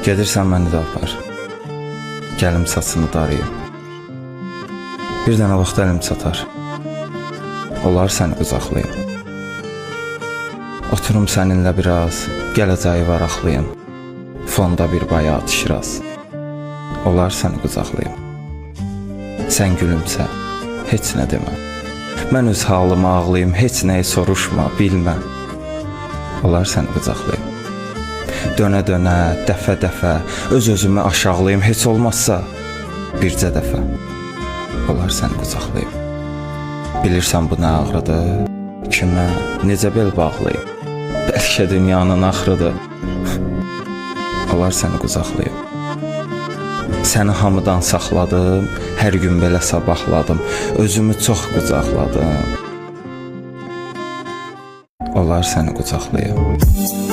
Gedirsən məni də apar. Gəlim saçını darayım. Bir dənə vaxt əlim çatar. Olar səni qucaqlayım. Oturum səninlə biraz, gələcəyi varaqlayım. Fonda bir bayat şiraz. Olar səni qucaqlayım. Sən gülümsə, heç nə demə. Mən öz halıma ağlayım, heç nəyi soruşma, bilmə. Olar səni qucaqlayım. Dönə-dönə, dəfə-dəfə öz-özümü aşağılayım, heç olmazsa bircə dəfə. Olar səni qucaqlayım. Bilirsən bu nə ağrıdır? Kimə, necə bel bağlayım? Bəlkə dünyanın axırıdır. Olar səni qucaqlayım. Səni hamıdan saxladım, hər gün belə sabahladım. Özümü çox qucaqladım. Olar səni qucaqlayım.